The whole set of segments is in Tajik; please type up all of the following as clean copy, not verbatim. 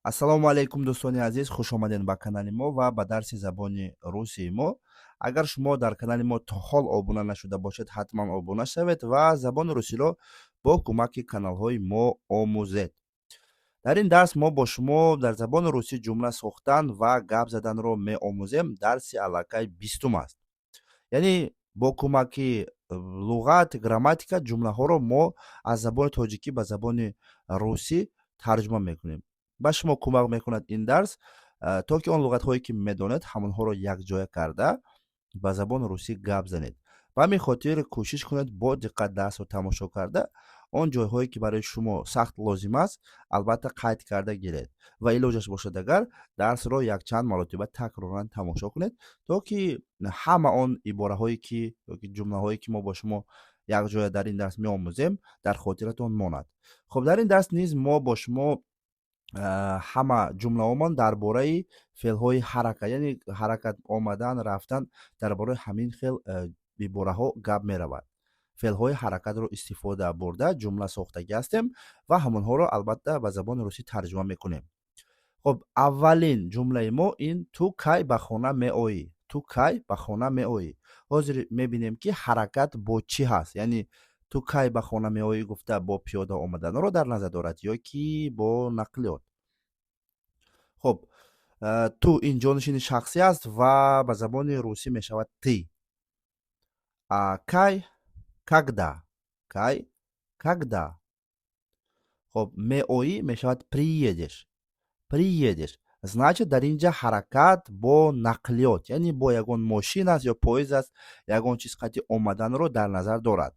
Ассалому алайкум, дӯстони азиз, хуш омадед ба канали мо ва ба дарси забони русии мо. Агар шумо дар канали мо то ҳол обуна нашуда бошед, ҳатман обуна шавед ва забони русиро бо кӯмаки каналҳои мо омӯзед. Дар ин дарс мо бо шумо дар забони русӣ ҷумла сохтан ва гап заданро меомӯзем. Дарси аллакай 20-ум аст. Яъне бо кӯмаки луғат, грамматика ҷумлаҳоро мо аз забони тоҷикӣ ба забони русӣ тарҷума мекунем. Ба шумо кӯмак мекунад ин дарс, то ки он луғатҳое ки медонед, ҳамонҳоро якҷоя карда ба забони русӣ гап занед. Ба ҳамин хотир кӯшиш кунед, бо диққат дарсро тамошо карда, он ҷойҳое ки барои шумо сахт лозим аст, албатта қайд карда гиред ва илоҷаш бошад агар дарсро якчанд маротиба такроран тамошо кунед, то ки ҳама он ибораҳое ки ёки ҷумлаҳое ки мо бо шумо якҷоя дар ин дарс меомӯзем, дар хотиратон монад. Хуб, дар ин дарс низ мо бо шумо ҳама ҷумлаҳомон дар бораи феълҳои ҳаракат, яъне ҳаракат, омадан, рафтан, дар бораи ҳамин хел ибораҳо гап меравад. Феълҳои ҳаракатро истифода бурда ҷумла сохтагӣ ҳастем ва ҳамонҳоро албатта ба забони русӣ тарҷума мекунем. Хуб, аввалин ҷумлаи мо ин: ту кай ба хона меоӣ? Ту кай ба хона меоӣ? Ҳозир мебинем, ки ҳаракат бо чӣ ҳаст, яъне ту кай ба хона меоӣ гуфта бо пиёда омаданро дар назар дорад ё ки бо нақлиёт. Хуб, ту ин ҷонишини шахсӣ аст ва ба забони русӣ мешавад ты. Кай — когда, кай — когда. Хуб, меоӣ мешавад приедешь, приедешь. Значит, дар ин ҷа ҳаракат бо нақлиёт, яъне бо ягон мошин аст ё поезд аст, ягон чиз қати омаданро дар назар дорад.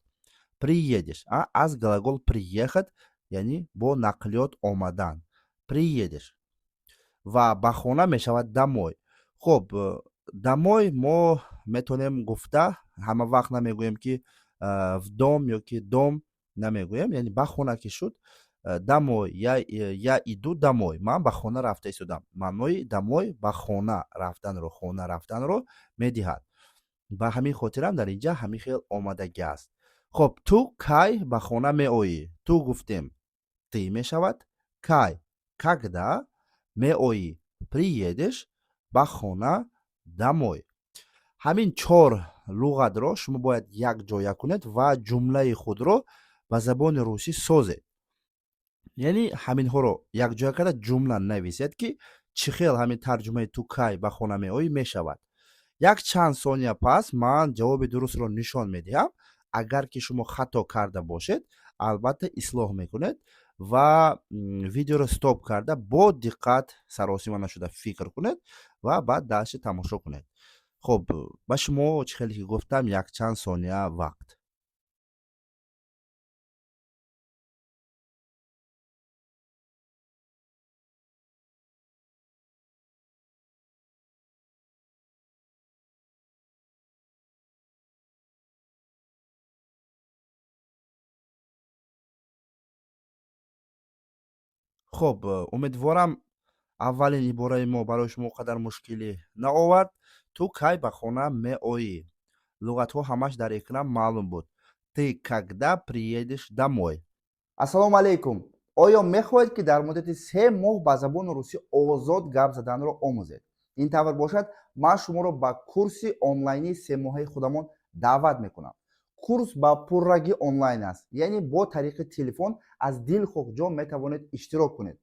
Приедешь аз глагол приехать, яъне бо нақлиёт омадан. Приедешь ва ба хона мешавад домой. Хуб, домой мо метавонем гуфта, ҳама вақт намегӯем ки в дом ё ки дом намегӯем, яъне ба хона ки шуд, домой, я иду домой, ман ба хона рафта истодам. Маънои домой ба хона рафтанро, хона рафтанро медиҳад. Ба ҳамин хотирам дар ин ҷа ҳамин хел омадагӣ аст. Хуб, ту кай ба хона меоӣ? Ту гуфтем, ты мешавад, кай — когда, меоӣ — приедешь, ба хона — домой. Ҳамин чор луғатро шумо бояд якҷоя кунед ва ҷумлаи худро ба забони русӣ созед, яъне ҳаминҳоро якҷоя карда ҷумла нависед, ки чӣ хел ҳамин тарҷумаи ту кай ба хона меоӣ мешавад. Як чанд сония пас ман ҷавоби дурустро нишон медиҳам. Агар ки шумо хато карда бошед, албатта ислоҳ мекунед ва видеоро стоп карда, бо диққат, саросима нашуда фикр кунед ва баъд дальше тамошо кунед. Хуб, ба шумо, чӣ хеле ки гуфтам, якчанд сония вақт. Хуб, умедворам, аввалин ибораи мо барои шумо қадар мушкилӣ наовард. Ту кай ба хона меоӣ? Луғатҳо ҳамаш дар экран маълум буд. Ты когда приедешь домой? Ассалому алайкум! Оё мехоҳед, ки дар муддати 3 моҳ ба забони русӣ озод гап заданро омӯзед? Ин тавр бошад, ман шуморо ба курси онлайнии семоҳаи худамон даъват мекунам. Курс ба пуррагӣ онлайн аст, яъне бо тариқи телефон аз дилхоҳ ҷо метавонед иштирок кунед.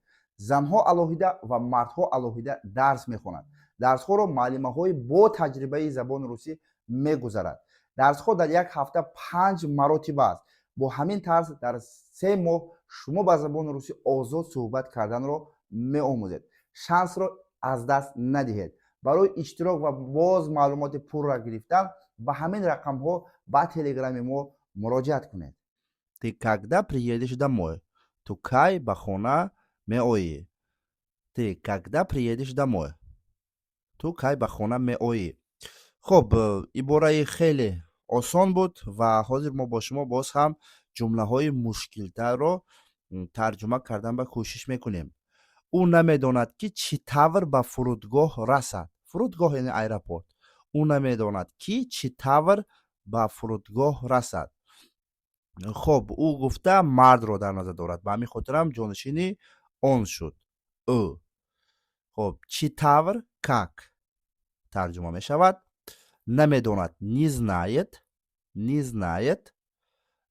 Занҳо алоҳида ва мардҳо алоҳида дарс мехонанд. Дарсҳоро муаллимаҳои бо таҷрибаи забони русӣ мегузарад. Дарсҳо дар як ҳафта панҷ маротиба аст. Бо ҳамин тарз дар 3 моҳ шумо ба забони русӣ озод суҳбат карданро меомӯзед. Шансро аз даст надиҳед. Барои иштирок ва боз маълумоти пурра гирифтан ба ҳамин рақамҳо ба телеграми мо муроҷиат кунед. Ты когда приедешь домой? Ту кай ба хона меоӣ? Ты когда приедешь домой? Ту кай ба хона меоӣ? Хуб, ибораи хеле осон буд ва ҳозир мо бо шумо боз ҳам ҷумлаҳои мушкилтарро тарҷума кардан ба кӯшиш мекунем. Ӯ намедонад, ки чӣ тавр ба фурудгоҳ расад. Фурудгоҳ, яъне аэропорт. Ӯ намедонад, ки чӣ тавр ба фурудгоҳ расад. Хуб, ӯ гуфта мардро дар назар дорад, ба ҳамин хотирам ҷонишини он шуд ӯ. Хоб, чӣ тавр, как тарҷума мешавад. Намедонад, не знает, не знает.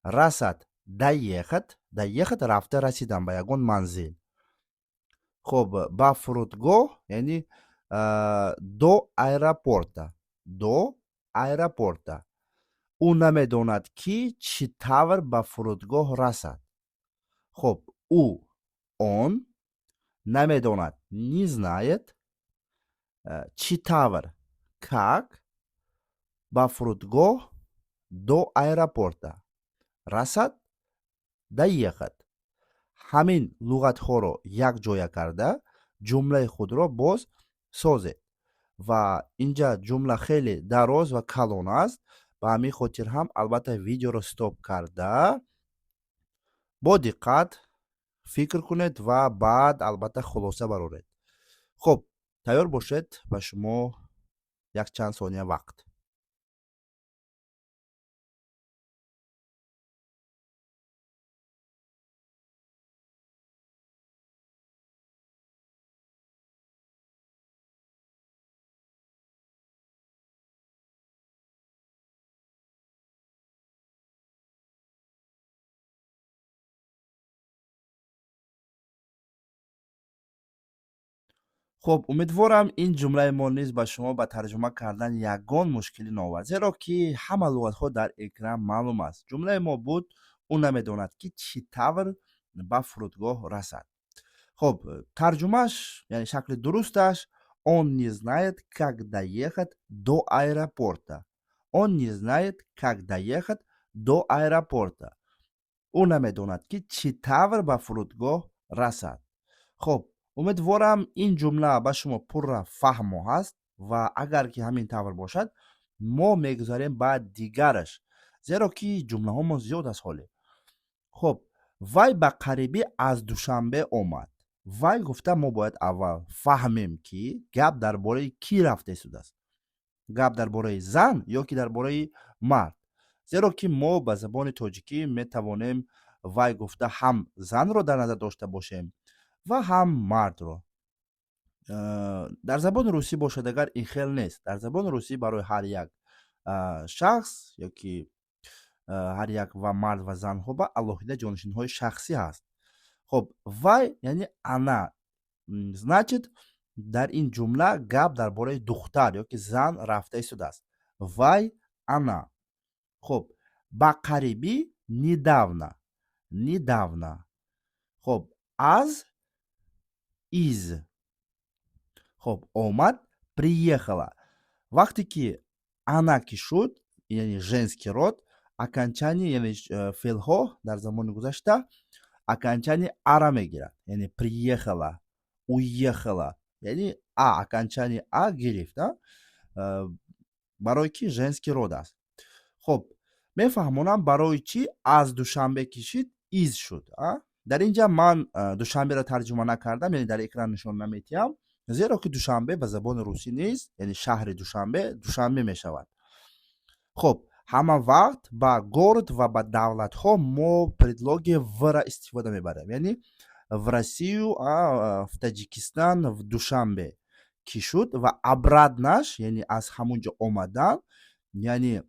Расад, доехать, доехать рафта расидан ба ягон манзил. Хоб, ба фурудгоҳ, яъне до аэропорта, до аэропорта. Ӯ намедонад, ки чӣ тавр ба фурудгоҳ расад. Хоб, ӯ, он, намедонад, не знает, чӣ тавр, как, ба фурудгоҳ, до аэропорта, расад, доехать. Ҳамин луғатҳоро якҷоя карда ҷумлаи худро боз созед. Ва инҷа ҷумла хеле дароз ва калон аст, ба ҳамин хотир ҳам албатта видеоро стоп карда бо диққат фикр кунед ва баъд албатта хулоса бароред. Хуб, тайёр бошед, ба шумо якчанд сония вақт. Хуб, умедворам ин ҷумлаи мо низ ба шумо ба тарҷума кардан ягон мушкилӣ наовард, зеро ки ҳама луғатҳо дар экран маълум аст. Ҷумлаи мо буд: ӯ намедонад, ки чӣ тавр ба фурудгоҳ расад. Хуб, тарҷумаш, яъне шакли дурусташ: он не знает, как доехать до аэропорта. Он не знает, как доехать до аэропорта. Ӯ намедонад, ки чӣ тавр ба фурудгоҳ расад. Хуб, умедворам ин ҷумла ба шумо пурра фаҳмо ҳаст ва агар ки ҳамин тавр бошад, мо мегузарем ба дигараш, зеро ки ҷумлаҳомо зиёд аст ҳоле. Хуб, вай ба қарибӣ аз Душанбе омад. Вай гуфта мо бояд аввал фаҳмем, ки гап дар бораи кӣ рафта истодааст, гап дар бораи зан ё ки дар бораи мард, зеро ки мо ба забони тоҷикӣ метавонем вай гуфта ҳам занро дар назар дошта бошем ва ҳам мардро. Дар забони русӣ бошад агар ин хел нест. Дар забони русӣ барои ҳар як шахс ё ки ҳар як ва мард ва занҳо ба алоҳида ҷонишинҳои шахсӣ ҳаст. Хуб, вай яъне она, значит, дар ин ҷумла гап дар бораи духтар ё ки зан рафта истодааст. Вай, она. Хуб, ба қарибӣ, недавно, недавно. Хуб, аз, из. Хуб, омад, приехала. Вақте ки она ки шуд, яъне женский род, окончание, яъне феълҳо дар замони гузашта окончание ара мегирад, яъне приехала, уехала, яъне а, окончание а гирифт, барои ки женский род аст. Хуб, мефаҳмонам барои чӣ аз Душанбе кишид, из шуд. Дар ин ҷа ман Душанберо тарҷума накардам, яъне дар экран нишон наметиҳам, зеро ки Душанбе ба забони русӣ нест, яъне шаҳри Душанбе Душанбе мешавад. Хуб, ҳама вақт ба город ва ба давлатҳо мо предлоги в-ра истифода мебарем, яъне в Россию, в Таджикистан, в Душанбе ки шуд ва обратно-ш, яъне аз ҳамун ҷо омадан, яъне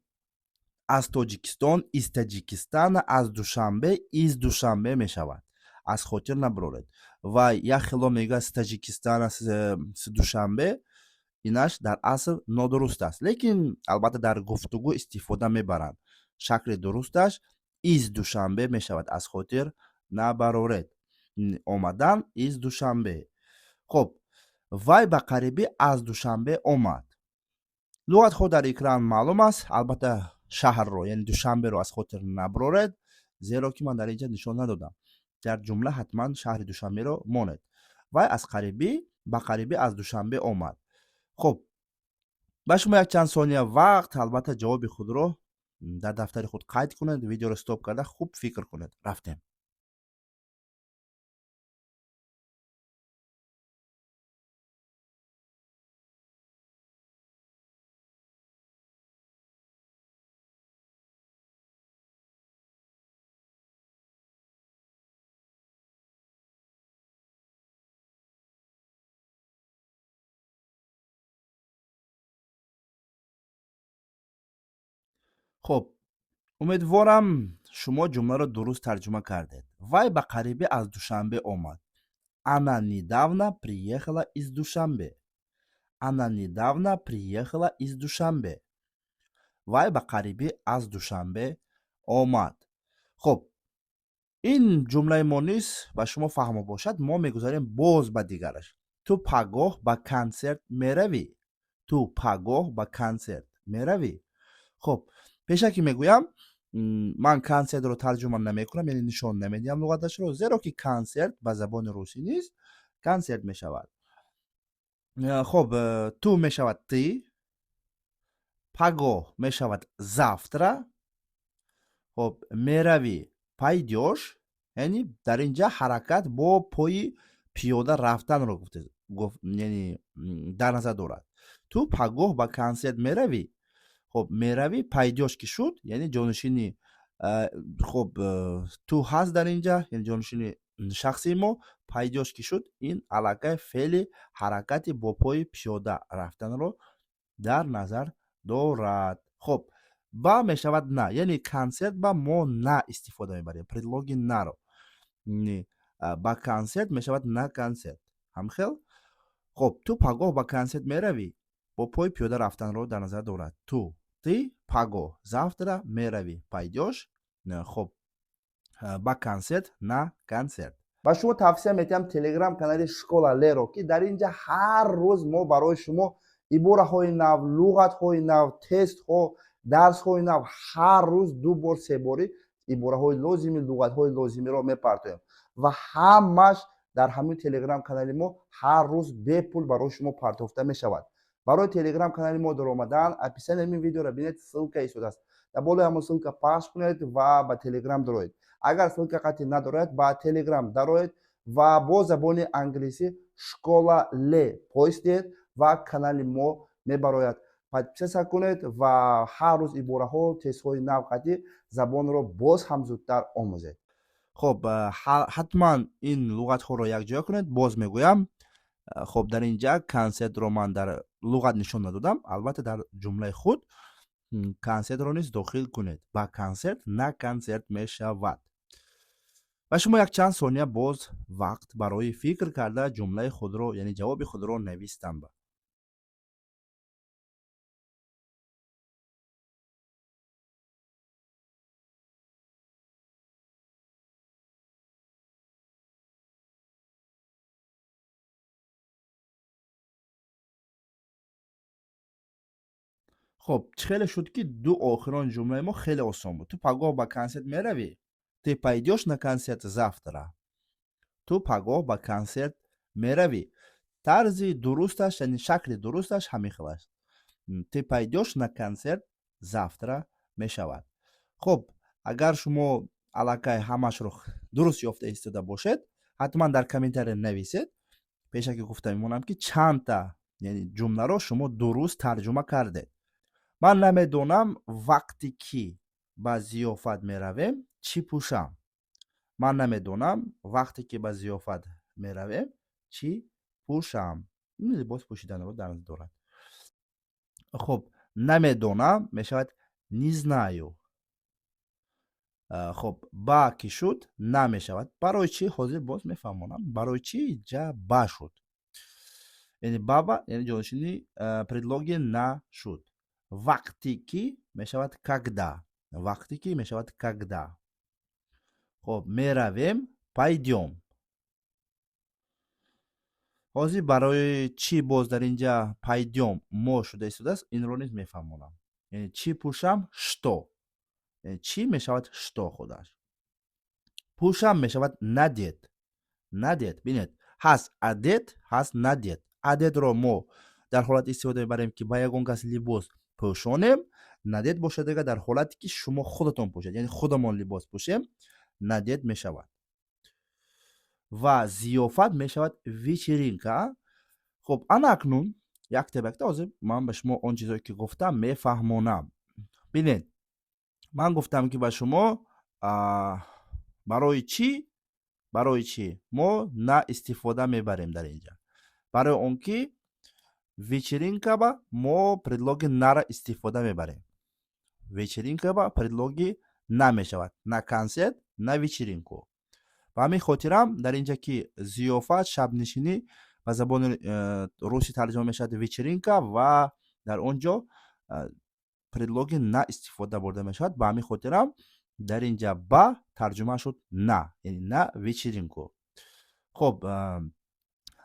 аз Тоҷикистон, из Таджикистана, аз Душанбе, из Душанбе мешавад. Аз хотир набароред. Ва як хело мегӯяд с Таджикистана, с Душанбе, инаш дар асл нодуруст аст, лекин албатта дар гуфтугӯ истифода мебаранд. Шакли дурусташ из Душанбе мешавад, аз хотир набароред. Омадан, из Душанбе. Хуб, вай ба қарибӣ аз Душанбе омад. Луғатҳо дар экран маълум аст. Албатта шаҳрро, яъне Душанберо аз хотир набароред, зеро ки ман дар инҷа нишон надодам. Дар ҷумла ҳатман шаҳри Душанберо монед. Вай аз қарибӣ, ба қарибӣ аз Душанбе омад. Хуб, ба шумо якчанд сония вақт, албатта ҷавоби худро дар дафтари худ қайд кунед, видеоро стоп карда хуб фикр кунед. Рафтем. Хуб, умедворам, шумо ҷумларо дуруст тарҷума кардед. Вай ба қарибӣ аз Душанбе омад. Она недавно приехала из Душанбе. Она недавно приехала из Душанбе. Вай ба қарибӣ аз Душанбе омад. Хуб, ин ҷумлаи мо низ ба шумо фаҳмо бошад. Мо мегузарем боз ба дигараш. Ту пагоҳ ба консерт меравӣ? Ту пагоҳ ба консерт меравӣ? Хуб, пешакӣ мегӯям, ман консертро тарҷума намекунам, яъне нишон намедиҳам луғаташро, зеро ки концерт ба забони русӣ низ концерт мешавад. Хуб, ту мешавад ты, пагоҳ мешавад завтра, хуб, меравӣ пойдёшь, яъне дар ин ҷа ҳаракат бо пои пиёда рафтанро яъне дар назар дорад. Ту пагоҳ ба консерт меравӣ? Хуб, меравӣ пойдёшь ки шуд, яъне ҷонишини, хуб, ту ҳаст дар ин ҷа, яъне ҷонишини шахсии мо. Пойдёшь ки шуд, ин аллакай феъли ҳаракати бо пои пиёда рафтанро дар назар дорад. Хуб, ба мешавад на, яъне консерт ба мо на истифода мебарем, предлоги наро. Ба консерт мешавад на концерт, ҳамхел. Хуб, ту пагоҳ ба консерт меравӣ, бо пои пиёда рафтанро дар назар дорад. Ту ты, пагоҳ завтра, меравӣ пойдёшь, хуб, ба консерт на концерт. Ба шумо тавсия метиҳам телеграм канали Школа Леро, ки дар ин ҷа ҳар рӯз мо барои шумо ибораҳои нав, луғатҳои нав, тестҳо, дарсҳои нав, ҳар рӯз ду бор, се борӣ ибораҳои лозими, луғатҳои лозимиро мепартоем ва ҳамаш дар ҳамин телеграм канали мо ҳар рӯз бепул барои шумо партофта мешавад. Барои телеграм канали мо даромадан, описанияи ҳамин видеоро бинед, ссылка истодааст. Дар болои ҳамон ссылка пахш кунед ва ба телеграм дароед. Агар ссылка қатъи надорад, ба телеграм дароед ва бо забони англисӣ Школа Ле поиск диҳед ва канали мо мебарояд. Подписаться кунед ва ҳар рӯз ибораҳо, тестҳои нав қатъи забонро боз ҳам зудтар омӯзед. Хуб, ҳатман ин луғатҳоро якҷоя кунед. Боз мегӯям, хуб, дар ин ҷа консертро ман дар луғат нишон надодам, албатта дар ҷумлаи худ консертро низ дохил кунед. Ба консерт на концерт мешавад. Ба шумо якчанд сония боз вақт барои фикр карда ҷумлаи худро, яъне ҷавоби худро навистам. Хуб, чӣ хеле шуд, ки ду охирон ҷумлаи мо хеле осон буд. Ту пагоҳ ба консерт меравӣ? Ты пойдёшь на концерт завтра? Ту пагоҳ ба консерт меравӣ? Тарзи дурусташ, яъне шакли дурусташ ҳамин хел аст: ты пойдёшь на концерт завтра мешавад. Хуб, агар шумо аллакай ҳамашро дуруст ёфта истода бошед, ҳатман дар комментария нависед. Пешакӣ гуфта мемонам, ки чандта, яъне ҷумларо шумо дуруст тарҷума кардед. Ман намедонам, вақте ки ба зиёфат меравем, чӣ пӯшам. Ман намедонам, вақте ки ба зиёфат меравем, чӣ пӯшам. Либос пӯшиданро дар назар дорад. Хуб, намедонам мешавад не знаю. Хуб, ба ки шуд, на мешавад. Барои чӣ, ҳозир боз мефаҳмонам, барои чӣ ҷа ба шуд, яъне баба, яъне ҷонишини предлоги на шуд. Вақте ки мешавад когда, вақте ки мешавад когда. Хуб, меравем пойдём. Ҳозир барои чӣ боз дар ин ҷа пойдём мо шуда истодааст, инро низ мефаҳмонам. Яъне чӣ пӯшам, что, чӣ мешавад что худаш, пӯшам мешавад надеть. Надеть, бинед, ҳаст одеть, ҳаст надеть. Одетьро мо дар ҳолати истифода мебарем, ки ба ягон кас либос пӯшонем. Надеть бошад дега дар ҳолате ки шумо худатон пӯшед, яъне худамон либос пӯшем, надеть мешавад. Ва зиёфат мешавад вечеринка. Хуб, ана акнун якта ба якта ҳозир ман ба шумо он чизое ки гуфтам мефаҳмонам. Бинед, ман гуфтам, ки ба шумо барои чӣ мо на истифода мебарем дар инҷа. Барои он ки вечеринкаба мо предлоги нара истифода мебарем. Вечеринка ба предлоги на мешавад. На концерт, на вечеринку. Ба ҳамин хотирам дар инҷа ки зиёфат, шабнишинӣ ба забони русӣ тарҷума мешавад вечеринка ва дар он ҷо предлоги на истифода бурда мешавад. Ба ҳамин хотирам дар инҷа ба тарҷума шуд на, яъне на вечеринку. Хуб,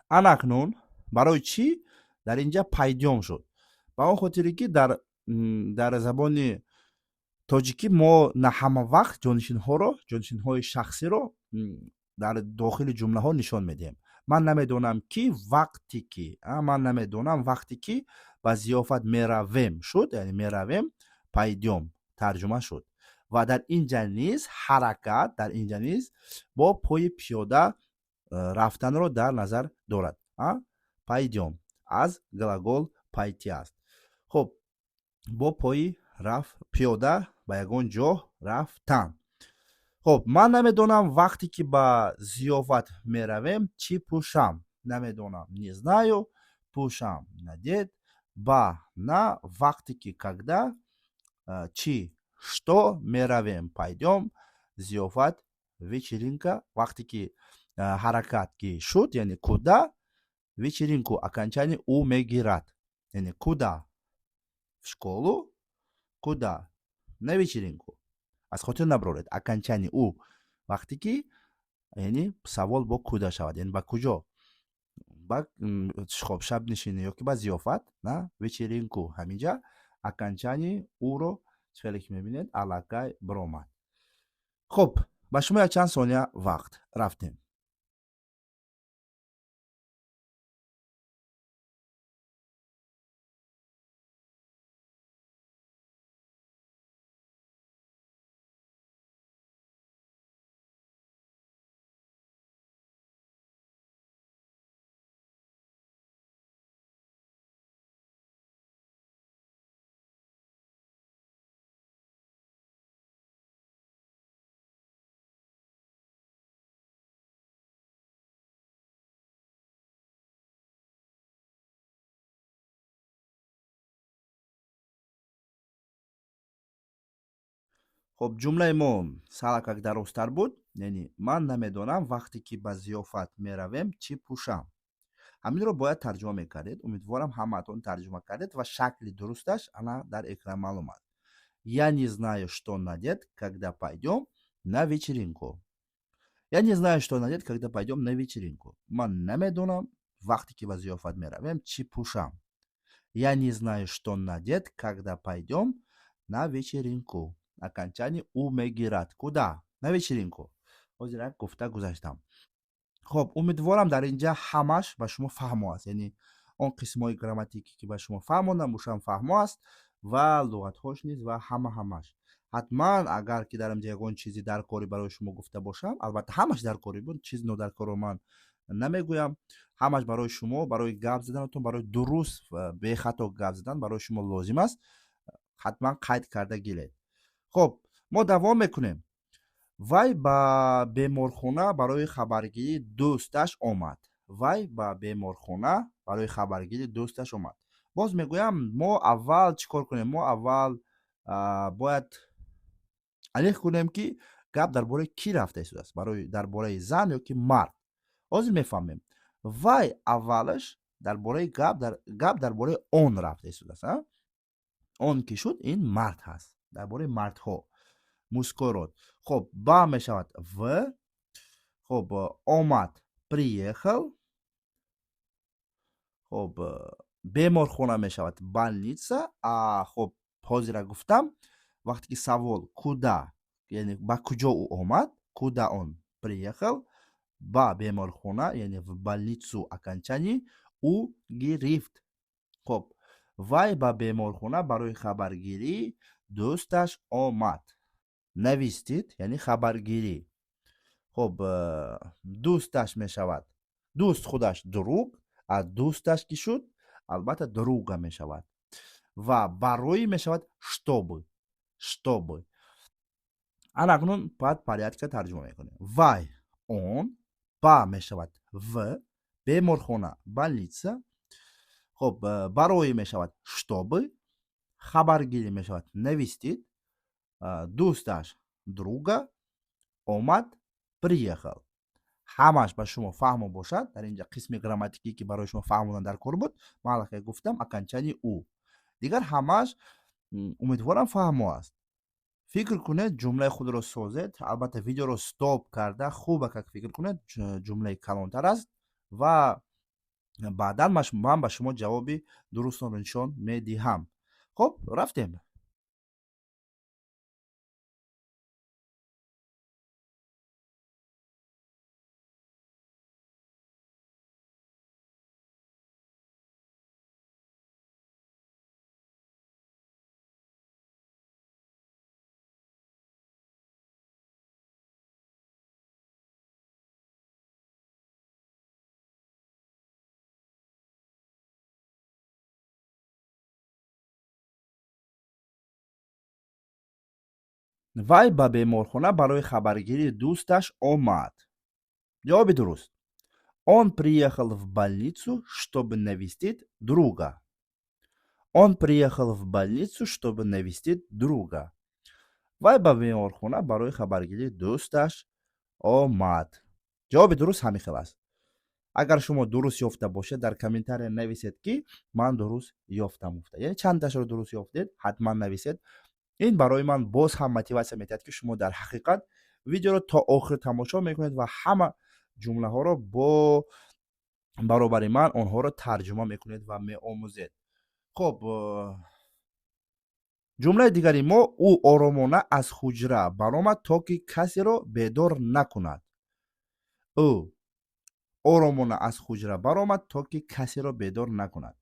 ана акнун барои чӣ дар инҷа пойдём шуд? Ба он хотире ки дар забони тоҷикӣ мо на ҳама вақт ҷонишинҳоро, ҷонишинҳои шахсиро дар дохили ҷумлаҳо нишон медиҳем. Ман намедонам ки вақте ки, ман намедонам вақте ки ба зиёфат меравем шуд, яъне меравем, пойдём тарҷума шуд. Ва дар инҷа низ ҳаракат, дар инҷа низ бо пои пиёда рафтанро дар назар дорад. Пойдём аз глагол пойти аст. Хуб, бо пои пиёда ба ягон ҷо рафтан. Хуб, ман намедонам вақте ки ба зиёфат меравем чӣ пӯшам. Намедонам, не знаю, пӯшам, надеть, ба, на, вақте ки, когда, чӣ, что, меравем, пойдём, зиёфат, вечеринка. Вақте ки ҳаракат ки шуд, яъне куда, вечеринку окончание у мегирад. Яъне куда? В школу, куда? На вечеринку. Аз хотир набароред, окончание у вақте ки, яъне савол бо куда шавад, яъне ба куҷо? Ба хоб шабнишинӣ ё ки ба зиёфат, на вечеринку. Ҳаминҷа окончание уро хеле ки мебинед, аллакай биромад. Хуб, ба шумо якчанд сония вақт, рафтем. Хуб, ҷумлаи мо салакак дарозтар буд, яъне ман намедонам вақте ки ба зиёфат меравем чӣ пӯшам. Ҳаминро бояд тарҷума мекардед. Умедворам, ҳамаатон тарҷума кардед ва шакли дурусташ ана дар экран маълум аст. Я не знаю, что надеть, когда пойдем на вечеринку. Я не знаю, что надеть, когда пойдем на вечеринку. Ман намедонам вақте ки ба зиёфат меравем чӣ пӯшам. Я не знаю, что надеть, когда пойдем на вечеринку. Окончание у мегирад. Куда? На вечеринку. Ҳозир як гуфта гузаштам. Хуб, умедворам, дар инҷа ҳамаш ба шумо фаҳмо аст, яъне он қисмҳои грамматикӣ ки ба шумо фаҳмондам, бошам фаҳмо аст ва луғатҳош низ ва ҳама ҳамаш. Ҳатман, агар ки дар инҷа ягон чизи даркорӣ барои шумо гуфта бошам, албатта ҳамаш даркорӣ буд, чизи нодаркорро ман намегӯям. Ҳамаш барои шумо, барои гап заданатон, барои дуруст, бехато гап задан барои шумо лозим аст. Ҳатман қайд карда гиред. Хуб, мо давом мекунем. Вай ба беморхона барои хабаргирии дӯсташ омад. Вай ба беморхона барои хабаргирии дӯсташ омад. Боз мегӯям, мо аввал чӣ кор кунем? Мо аввал бояд аниқ кунем, ки гап дар бораи кӣ рафта истодааст, барои дар бораи зан ё ки мард. Ҳозир мефаҳмем. Вай аввалаш дар бораи гап дар бораи он рафта истодааст. Он ки шуд, ин мард ҳаст, дар бораи мардҳо, мужской род. Хуб, ба мешавад в. Хуб, омад, приехал. Хуб, беморхона мешавад больница. А хуб, ҳозира гуфтам, вақте ки савол куда, яъне ба куҷо ӯ омад, куда он приехал, ба беморхона, яъне в больницу, окончание у гирифт. Хуб, вай ба беморхона барои хабаргирии дӯсташ омад. Навестить, яъне хабаргирӣ. Хуб, дӯсташ мешавад, дӯст худаш друг, а дӯсташ ки шуд, албатта друга мешавад. Ва барои мешавад чтобы. Чтобы. Ана акнун баъд порядка тарҷума мекунем. Вай, он, ба мешавад в, беморхона, больница. Хуб, барои мешавад чтобы, хабаргирӣ мешавад навестить. Дӯсташ друга, омад приехал. Ҳамаш ба шумо фаҳмо бошад. Дар инҷа қисми грамматикӣ, ки барои шумо фаҳмодан дар кор буд, ман аллакай гуфтам, окончание у. Дигар ҳамааш, умедворам, фаҳмо аст. Фикр кунед, ҷумлаи худро созед. Албатта, видеоро стоп карда, хубакак фикр кунед, ҷумлаи калонтар аст, ва баъдан ман ба шумо ҷавоби дурустро нишон медиҳам. Хуб, рафтем. Вай ба беморхона барои хабаргирии дӯсташ омад. Ҷавоби дуруст: он приехал в больницу, чтобы навестить друга. Он приехал в больницу, чтобы навестить друга. Вай ба беморхона барои хабаргирии дӯсташ омад. Ҷавоби дуруст ҳамин хел аст. Агар шумо дуруст ёфта бошед, дар комментария нависед, ки ман дуруст ёфтам гуфта, яъне чандташро дуруст ёфтед, ҳатман нависед. Ин барои ман боз ҳам мотиватсия медиҳад, ки шумо дар ҳақиқат видеоро то охир тамошо мекунед ва ҳама ҷумлаҳоро бо баробари ман онҳоро тарҷума мекунед ва меомӯзед. Хуб, ҷумлаи дигари мо: ӯ оромона аз ҳуҷра баромад, то ки касеро бедор накунад. Ӯ оромона аз ҳуҷра баромад, то ки касеро бедор накунад.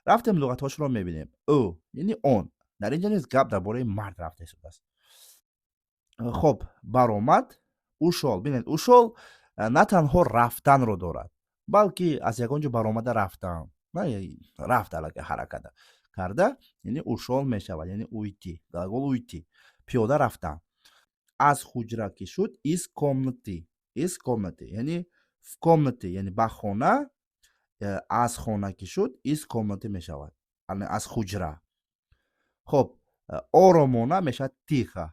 Рафтем, луғатҳошро мебинем. Ӯ яъне он. Дар инҷа низ гап дар бораи мард рафта истодааст. Хуб, баромад, ушёл. Бинед, ушёл на танҳо рафтанро дорад, балки аз ягон ҷо баромада рафтан, рафт, аллакай ҳаракат карда, яъне ушёл мешавад, яъне уйти, глагол уйти, пиёда рафтан. Аз ҳуҷра ки шуд, из комнаты, из комнаты, яъне в комнате, яъне ба хона. Аз хона ки шуд, из комнаты мешавад, аз ҳуҷра. Хуб, оромона мешавад тихо,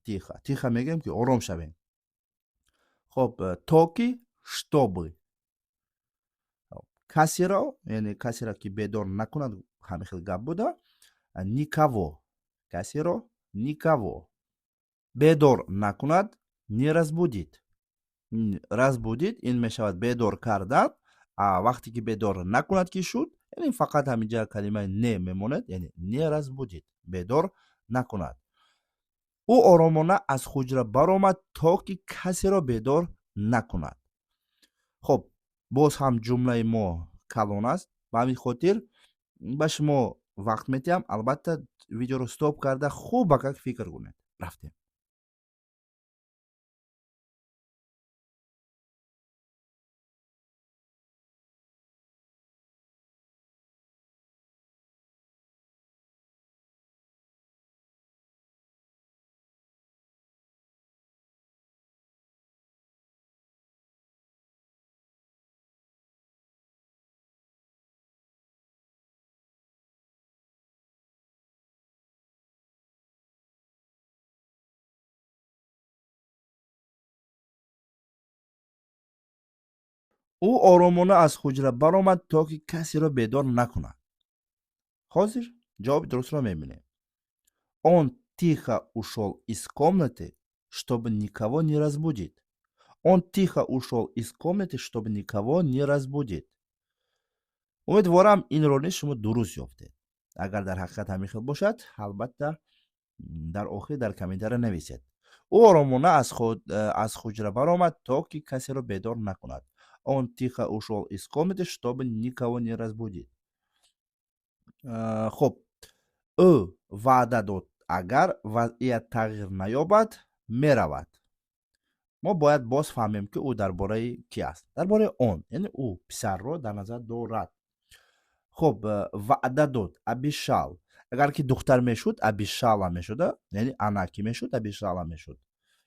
тихо, тихо мегӯем, ки ором шавем. Хуб, то ки, чтобы, касеро, яъне касеро ки бедор накунад, ҳамин хел гап буда, никого, касеро, никого бедор накунад, не разбудит. Разбудит ин мешавад бедор кардан. Вақте ки бедор накунад ки шуд, яъне фақат ҳаминҷа калимаи не мемонад, яъне не разбудит, бедор накунад. Ӯ оромона аз ҳуҷра баромад, то ки касеро бедор накунад. Хуб, боз ҳам ҷумлаи мо калон аст, ба ҳамин хотир ба шумо вақт медиҳам. Албатта, видеоро стоп карда, хубакак фикр кунед. Рафтем. Ӯ оромона аз ҳуҷра баромад, то ки касеро бедор накунад. Ҳозир ҷавоби дурустро мебинем. Он тихо ушёл из комнаты, чтобы никого не разбудить. Он тихо ушёл из комнаты, чтобы никого не разбудить. Умедворам, инро низ шумо дуруст ёфтед. Агар дар ҳақиқат ҳамин хел бошад, албатта, дар охир дар комментария нависед. Ӯ оромона аз ҳуҷра баромад, то ки касеро бедор накунад. Он тихо ушел из комнаты, чтобы никого не разбудить. Хуб, ӯ ваъда дод, агар вазъият тағйир наёбад, меравад. Мо бояд боз фаҳмем, ки ӯ дар бораи кӣ аст. Дар бораи он, яъне ӯ писарро дар назар дорад. Хуб, ваъда дод, обещал. Агар ки духтар мешуд, обещала мешуда, яъне она ки мешуд, обещала мешуд,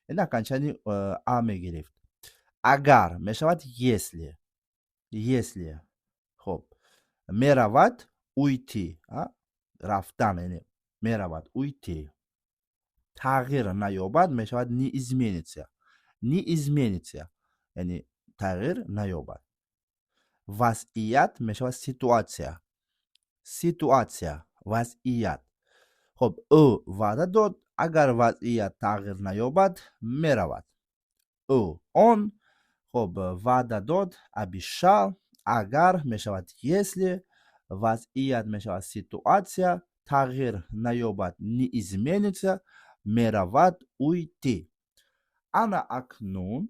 яъне окончание а мегирифт. Агар мешавад если, если. Хуб, меравад, уйти, рафтан, яъне меравад, уйти. Тағйир наёбад мешавад не изменится. Не изменится, яъне тағйир наёбад. Вазъият мешавад ситуация. Ситуация, вазъият. Хуб, ӯ ваъда дод, агар вазъият тағйир наёбад, меравад. Ӯ, он. Хуб, ваъда дод, обещал, агар мешавад если, вазъият мешавад ситуация, тағйир наёбад, не изменится, меравад, уйти. Ана акнун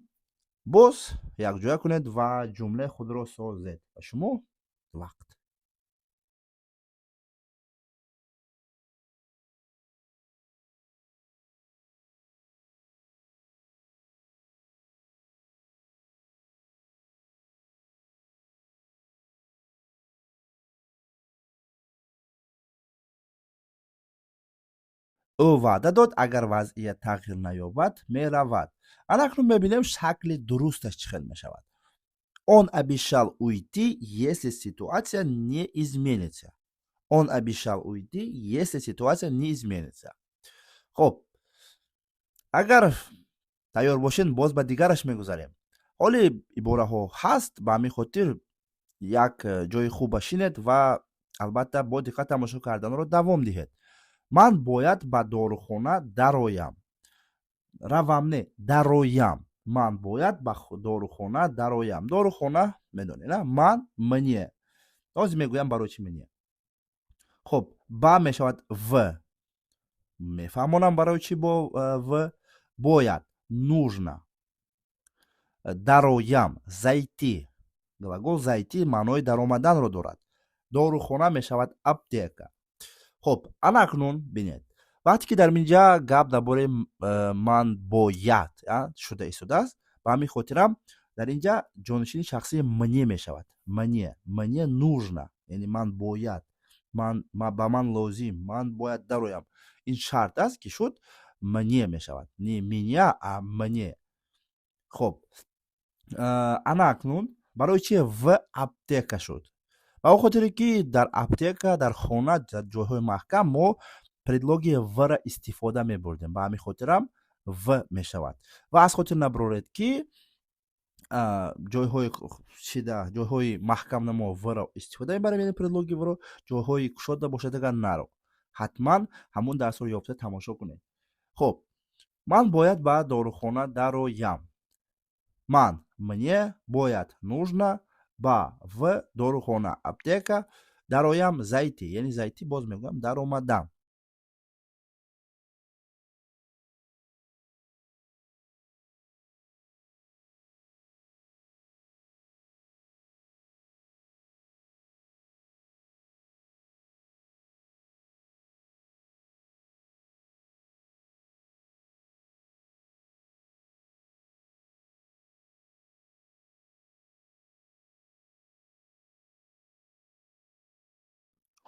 боз якҷоя кунед ва ҷумлаи худро созед. Ба шумо вақт. Ӯ ваъда дод, агар вазъият тағйир наёбад, меравад. Ана акнун мебинем, шакли дурусташ чӣ хел мешавад. Он обещал уйти, если ситуация не изменится. Он обещал уйти, если ситуация не изменится. Хуб, агар тайёр бошед, боз ба дигараш мегузарем. Ҳоли ибораҳо ҳаст, ба ҳамин хотир як ҷои хуба шинед ва албатта бо диққат тамошо карданро давом диҳед. Ман бояд ба дорухона дароям. Равам не, дароям. Ман бояд ба дорухона дароям. Дорухона медонед, ман, мне. Ҳозир мегӯям, барои чӣ мне. Хуб, ба мешавад в. Мефаҳмонам, барои чӣ бо в. Бояд, нужно, дароям, зайти. Глагол зайти маънои даромаданро дорад. Дорухона мешавад аптека. Хуб, ана акнун бинед, вақте ки дар инҷа гап дар бораи ман бояд шуда истодааст, ба ҳамин хотирам дар инҷа ҷонишини шахсии мне мешавад. Мне, мне нужно, яъне ман бояд, ман, ба ман лозим, ман бояд дароям. Ин шарт аст, ки шуд, мне мешавад, не меня, а мне. Хуб, ана акнун барои чи в аптека шуд? Ба он хотире ки дар аптека, дар хона, дар ҷойҳои маҳкам мо предлоги в-ра истифода мебурдем, ба ҳамин хотирам в мешавад. Ва аз хотир набароред, ки ҷойҳои шида, ҷойҳои маҳкам мо в-ро истифода мебарем, яъне предлоги в-ро, ҷойҳои кушода бошад агар, наро. Ҳатман ҳамун дарсро ёфта тамошо кунед. Хуб, ман бояд ба дорухона дароям. Ман, мне, бояд, нужно, ба, в, дорухона, аптека, дароям, зайти, яъне зайти, боз мегӯям, даромадан.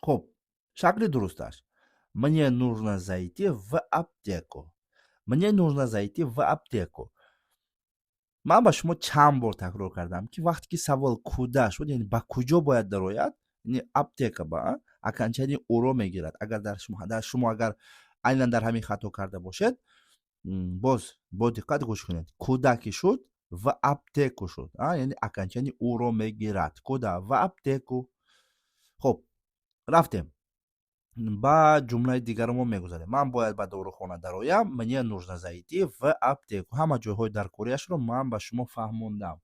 Хуб, шакли дурусташ: мне нужно зайти в аптеку. Мне нужно зайти в аптеку. Ман ба шумо чанд бор такрор кардам, ки вақте ки савол куда шуд, яъне ба куҷо бояд дарояд, яъне аптека, ба окончание у-ро мегирад. Агар дар шумо агар айнан дар ҳамин хато карда бошед, боз бо диққат гӯш кунед: куда ки шуд, в аптеку шуд, яъне окончание у-ро мегирад. Куда? В аптеку. Хуб, рафтем, ба ҷумлаи дигаро мо мегузарем. Ман бояд ба дорухона дароям. Мне нужно зайти в аптеку. Ҳама ҷойҳои даркориашро ман ба шумо фаҳмондам.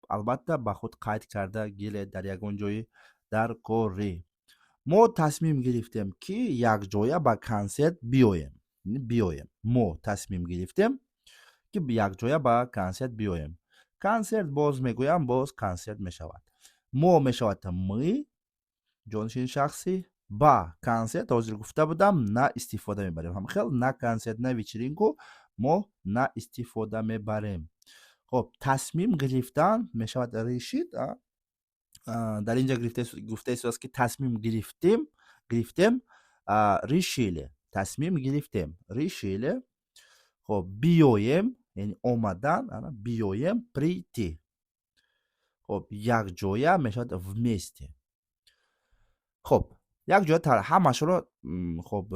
Албатта, ба худ қайд карда гиред дар ягон ҷои даркорӣ. Мо тасмим гирифтем, ки якҷоя ба консерт биёем. Биёем. Мо тасмим гирифтем, ки якҷоя ба консерт биёем. Консерт, боз мегӯям, боз консерт мешавад. Мо мешавад мы, ҷонишини шахсӣ, ба консерт, ҳозир гуфта будам, на истифода мебарем. Ҳамхел на консерт, на вечеринку мо на истифода мебарем. Хоб, тасмим гирифтан мешавад решить. Дар инҷа гуфта истодааст, ки тасмим гирифтем, гирифтем, решили, тасмим гирифтем, решили. Хоб, биёем, яъне омадан, биёем, прийти. Хоб, якҷоя мешавад вместе. Хоб. Якҷоя ҳамашро хоб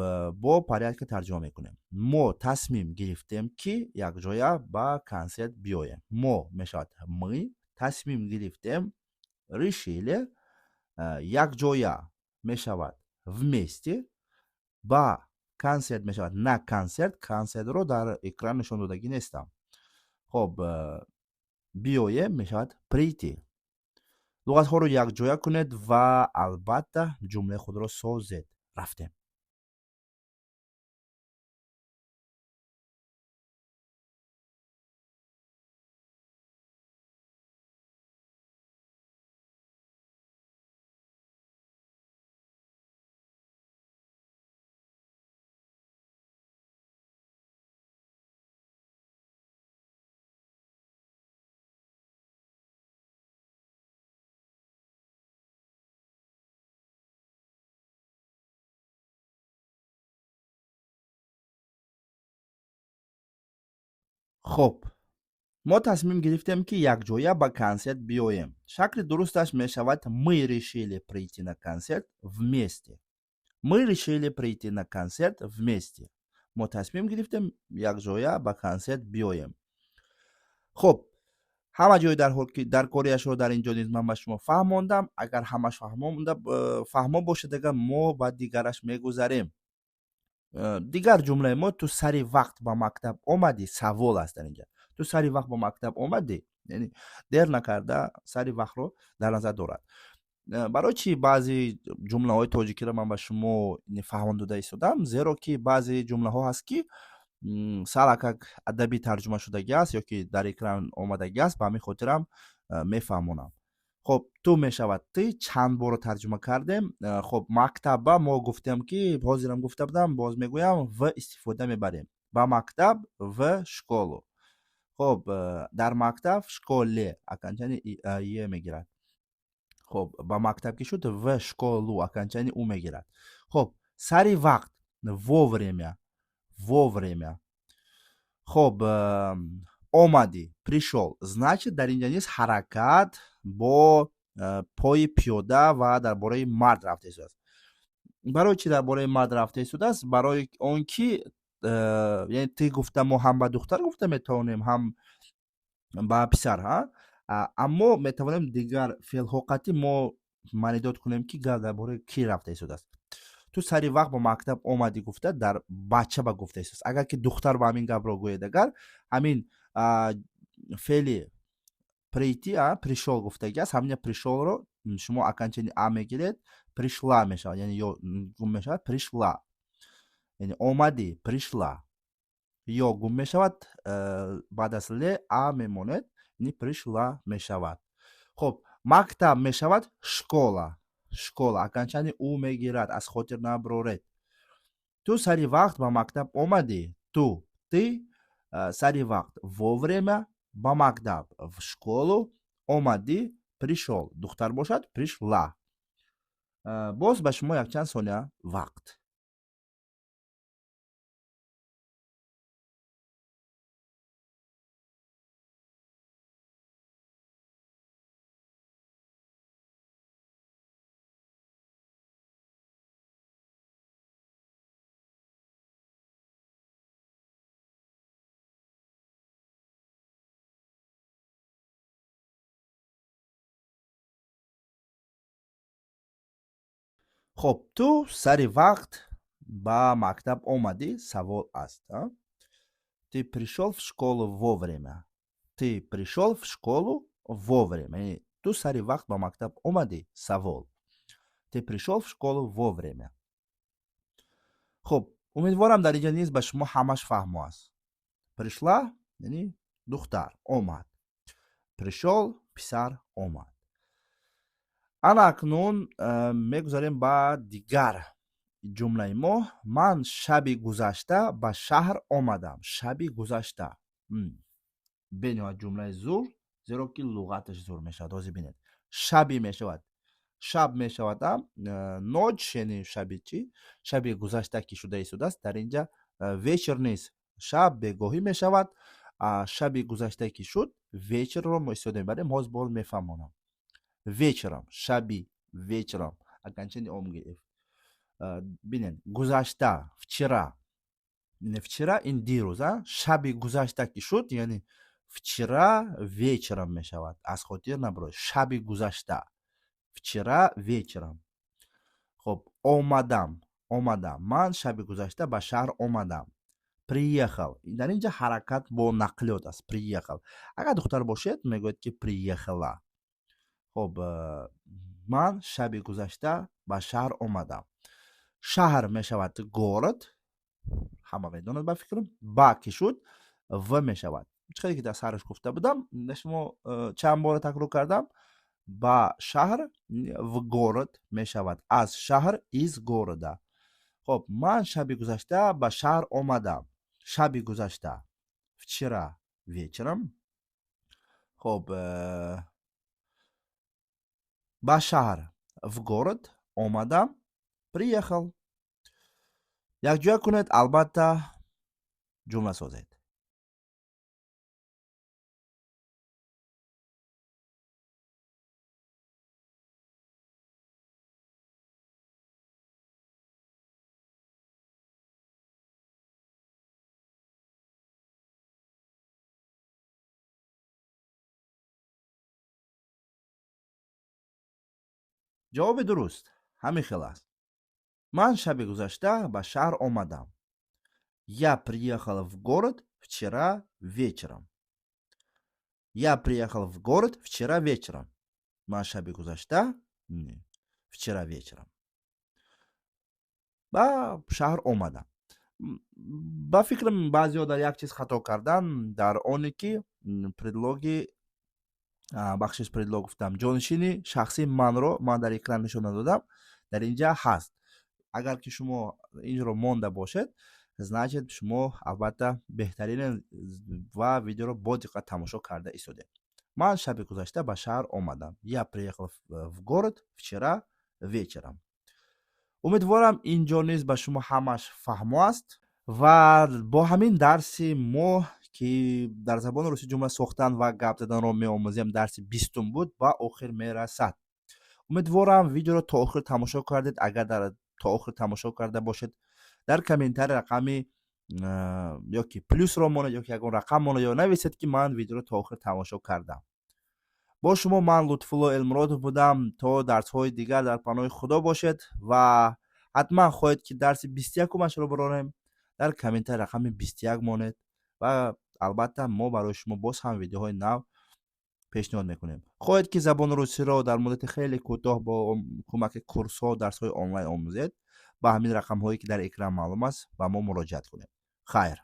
бо порядка тарҷума мекунем. Мо тасмим гирифтем, ки якҷоя ба консерт биёем. Мо мешавад мы, тасмим гирифтем решили, якҷоя мешавад вместе, ба консерт мешавад на консерт. Консертро дар экран нишон додагӣ нестам. Хоб, биёем мешавад прийти. Луғатҳоро якҷоя кунед ва албатта ҷумлаи худро созед. Рафтем. Хоб, мо тасмим гирифтем, ки якҷоя ба консерт биёем. Шакли дурусташ мешавад: мы решили прийти на концерт вместе. Мы решили прийти на концерт вместе. Мо тасмим гирифтем якҷоя ба консерт биёем. Хоб, ҳама ҷои дар кориашро дар ин ҷо низ ман ба шумо фаҳмондам. Агар ҳамаш фаҳмо бошад, агар мо ба дигараш мегузарем. Дигар ҷумлаи мо: ту сари вақт ба мактаб омадӣ? Савол аст дар инҷа. Ту сари вақт ба мактаб омадӣ, яъне дер накарда сари вақтро дар назар дорад. Барои чӣ баъзе ҷумлаҳои тоҷикиро ман ба шумо фаҳмон дода истодам? Зеро ки баъзе ҷумлаҳо ҳаст, ки салакак адабӣ тарҷума шудагӣ аст ё ки дар экран омадагӣ аст. Ба ҳамин хотирам мефаҳмонам. Хоб, ту мешавад ты, чанд боро тарҷума кардем. Хоб, мактаба мо гуфтем, ки ҳозирам гуфта будам, боз мегӯям, в истифода мебарем. Ба мактаб в школу. Хоб, дар мактаб в школе, окончание е мегирад. Хоб, ба мактаб ки шуд, в школу, окончание у мегирад. Хоб, сари вақт вовремя, вовремя. Хоб, омадӣ пришёл. Значит, дар инҷа низ ҳаракат бо пои пиёда ва дар бораи мард рафта истодааст. Барои чӣ дар бораи мард рафта истодааст? Барои он ки яъне ты гуфта мо ҳам ба духтар гуфта метавонем, ҳам ба писар, ҳа, аммо метавонем дигар феълҳо қатъи мо маънидод кунем, ки гап дар бораи кӣ рафта истодааст. Ту сари вақт ба мактаб омадӣ гуфта дар бача ба гуфта истодааст. Агар ки духтар ба ҳамин гапро гӯед, агар ҳамин феъли прийти, пришёл гуфтагӣ аст, ҳамин пришёлро шумо окончание а мегиред, пришла мешавад, яъне ё гум мешавад, пришла, яъне омадӣ пришла, ё гум мешавад, баъд аз ле а мемонед, яъне пришла мешавад. Хоб, мактаб мешавад школа. Школа окончание у мегирад, аз хотир наброред. Ту сари вақт ба мактаб омадӣ. Ту ты, сари вақт вовремя, ба мактаб в школу, омадӣ пришёл, духтар бошад пришла. Боз ба шумо якчанд сония вақт. Хоб, ту сари вақт ба мактаб омадӣ? Савол аст. Ты пришёл в школу вовремя? Ты пришёл в школу вовремя, яъне ту сари вақт ба мактаб омадӣ? Савол. Ты пришёл в школу вовремя? Хуб, умедворам, дар инҷа низ ба шумо ҳамаш фаҳмо аст. Пришла яъне духтар омад, пришёл писар омад. Ана акнун мегузарем ба дигар ҷумлаи мо. Ман шаби гузашта ба шаҳр омадам. Шаби гузашта, бениҳоят ҷумлаи зур, зеро ки луғаташ зур мешавад. Ҳозир бинед. Шаби мешавад шаб мешавад, ночь, яъне шаби чӣ? Шаби гузашта ки шуда истодааст дар инҷа, вечер нест, шаб бегоҳӣ мешавад. Шаби гузашта ки шуд, вечерро мо истифода мебарем. Ҳозир боз мефаҳмонам. Вечером, шаби, вечером, окончание ом гирифт. Бинед, гузашта, вчера. Вчера ин дирӯз, шаби гузашта ки шуд, яъне вчера вечером мешавад. Аз хотир набаред, шаби гузашта, вчера вечером. Хоб, омадам, омадам, ман шаби гузашта ба шаҳр омадам. Приехал, дар ин ҷа ҳаракат бо нақлиёт аст. Приехал, агар духтар бошед, мегӯяд ки приехала. Хоб, ман шаби гузашта ба шаҳр омадам. Шаҳр мешавад город, ҳама медонад, ба фикрам. Ба ки шуд, в мешавад. Чӣ хеле ки дар сараш гуфта будам, шумо чанд бора такрор кардам, ба шаҳр в город мешавад, аз шаҳр из города. Хоб, ман шаби гузашта ба шаҳр омадам. Шаби гузашта, вчера вечером. Хоб, ба шаҳр в город омадам, приехал. Якҷоя кунед, албатта, ҷумла созед. Ҷавоби дуруст ҳамин хел аст: ман шаби гузашта ба шаҳр омадам. Я приехал в город вчера вечером. Я приехал в город вчера вечером. Ман шаби гузашта, вчера вечером, ба шаҳр омадам. Ба фикрам, баъзеҳо дар як чиз хато кардан, дар оне ки предлоги, бахшиш, предлог гуфтам, ҷонишини шахсии манро ман дар экран нишон надодам. Дар инҷа ҳаст. Агар ки шумо инро монда бошед, значит, шумо албатта беҳтарин ва видеоро бо диққат тамошо карда истодед. Ман шаби гузашта ба шаҳр омадам. Я приехал в город вчера вечером. Умедворам, ин ҷо низ ба шумо ҳамаш фаҳмо аст. Ва бо ҳамин дарси мо, ки дар забони русӣ ҷумла сохтан ва гап заданро меомӯзем, дарси 20-ум буд, ба охир мерасад. Умедворам, видеоро то охир тамошо кардед. Агар то охир тамошо карда бошед, дар комментарий рақами ё ки плюсро монед, ё ки ягон рақам монед, ё нависед, ки ман видеоро то охир тамошо кардам. Бо шумо ман Лутфулло Элмуродов будам. То дарсҳои дигар дар паноҳи Худо бошед. Ва ҳатман хоҳед, ки дарси 21-умашро бирорем, дар комментарий рақами 21 монед ва албатта мо барои шумо боз ҳам видеоҳои нав пешниҳод мекунем. Хоҳед, ки забони русиро дар муддати хеле кӯтоҳ бо кӯмаки курсҳо, дарсҳои онлайн омӯзед, ба ҳамин рақамҳое, ки дар экран маълум аст, ба мо муроҷиат кунед. Хайр.